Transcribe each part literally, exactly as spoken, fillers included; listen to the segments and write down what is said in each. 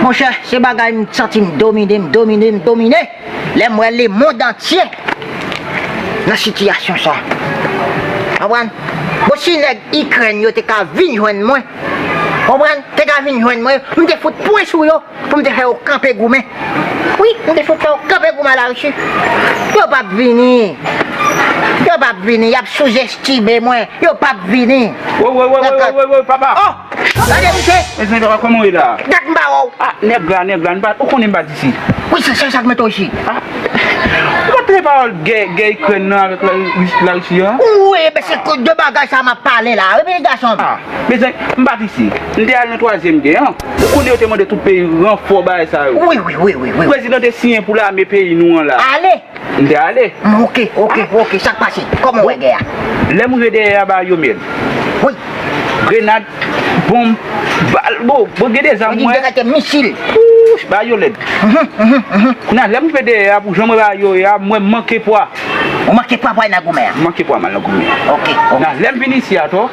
Monchè, se bagay m santi m domine, m domine, m domine. Lè m wè lemonn antye nan sitiyasyon sa. Konprann? Bon, si nèg Ikrèn yo te ka vin jwenn mwen, konprann? Te ka vin jwenn mwen, m te fout pwen sou yo pou m te fè yo kanpe goumen. Wi, m te fout fè yo kanpe goumen Larisi. Yo p ap vini. Yo p ap vini, y ap souzestime mwen. Yo p ap vini. Woy, woy, woy, woy, woy, woy, woy, papa. Oh! Gade, misye! Mezanmi, papa, kòman w ye la? Dat m pa wè w. Ah, nèg la, nèg la, n pa, ou konnen m pa t isi. Wi, se, se sa k mete w isi. Ah. Ou pa t tande pawòl gè, gè Ikrèn nan avèk la, Larisi an? Wi, men se de bagay sa m ap pale la. Wi, men gason m. Ah, mezanmi, m pa t isi. M te al nan twazyèm gè an. Ou konnen yo te mande tout peyi ranfò bagay sa yo. Wi, wi, wi, wi, wi. Prezidan te siyen pou lame peyi nou an la. Ale! M te ale. Mm, ok, ok, ok. Sa k pase? Kòman w wè gè a? Lè m rive dèyè a, ba yo mèl. Wi. Grenad, bonm, bal, bon, bon, gen de zam, mwen. Yo di grenad, misil. Wouch, ba yo lèd. Mhm, mhm, mhm. Kounye a, lè m rive dèyè a, pou jan mwen ba yo ye a, mwen manke pwa. Ou manke pwa pou al nan goumen an? Manke pwa, m al nan goumen an. Ok, ok. Kounye a, lè m vin isi a, to,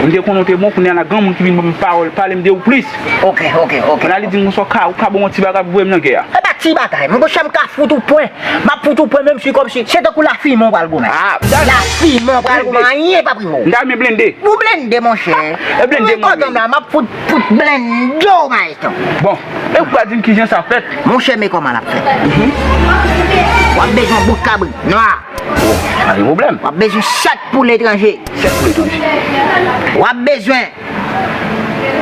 m te konnen w te bon, kounye a, la granmoun ki vin ban m pawòl, pale m de ou plis. Ok, ok, ok. Kounye a, li di m konsa, w ka, w ka ban m yon ti bagay pou voye m nan gè a. E pa ti bagay, monchè, m ka fout ou pwen. M ap fout ou pwen menm si kòmsi se tankou lafimen w pral goumen. Ah, m ta... Lafimen w pral goumen, anyen p ap rive w. M ta renmen blende. Ou blende, monchè. E blende, mwen. Wi, kòm la, m ap fout, fout blende w, maestro. Bon, e ou pral di m kijan sa fèt? Monchè, men kòman l ap fèt. Mhm. W ap bezwen bout kabrit nwa. Oh, pa gen pwoblèm. W ap bezwen sèt poul etranje. Sèt poul etranje. W ap bezwen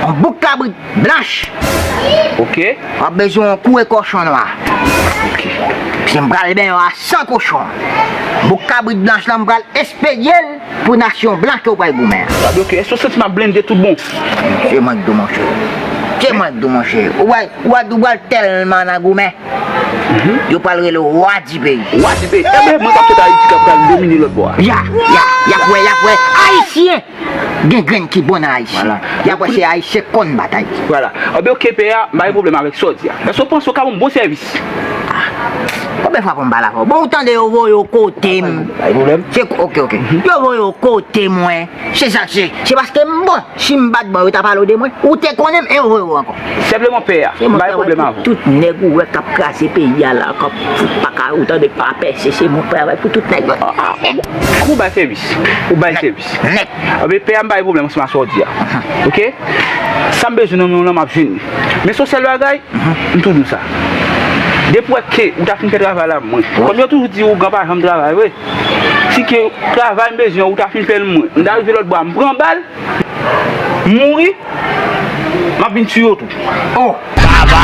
yon bout kabrit blanch. Ok. W ap bezwen yon koure kòchon nwa. Ok. Paske m pral benyen w a san kochon. Bout kabrit blanch la, m pral espedye l pou nasyon blan ke w pral goumen an. Sa vle di, ok, èske w santi m ap blende tout bon? Se mwen k di w, monchè. Se mwen k di w, monchè. Ou pral, ou pral, ou pral tèlman nan goumen. Mhm. Yo pral rele w wa di peyi. Wa di peyi. Ebyen, mwen k ap sot Ayiti k ap pral domine lòt bò a. Ya, ya, y ap wè, y ap wè. Ayisyen! Gen grenn ki bon nan Ayisyen. Vwala. Y ap wè se Ayisyen konn batay. Vwala. Ebyen, ok, pè a, m pa gen pwoblèm avèk sa w di a. Èske w panse w ka ban m bon sèvis? Ah. Konbyen fwa pou m pale avè w? Bon, ou tande yo voye w kote m. Pa gen pwoblèm. Se, ok, ok. Mhm. Yo voye w kote mwen. Se sa k se. Se paske m bon. Si m pa t bon, yo t ap pale w de mwen. Ou te konnen m e yo voye w ankò. Senpleman pè a, m pa gen pwoblèm avè w. Tout nèg ou wè k ap kraze peyi a la, k ap fout paka, ou tande pa pèse, se mwen k travay pou tout nèg yo. Ah, ah, ah, bon. Ou bay sèvis. Ou bay sèvis. Nèt. Anben pè a, m pa gen pwoblèm ansanm ak sa w di a. Ok? Sa m bezwen nan men w lan, m ap jwenn li. Men se yon sèl bagay, m toujou di w sa. Depi w wè ke ou ta fin fè travay la pou mwen. Kòm yo toujou di ougan pa janm travay vre. Si ke travay m bezwen an, ou ta fin fè l mwen. M ta rive lòt bò a, m pran bal, m mouri, m ap vin tiye w tou. Oh, papa!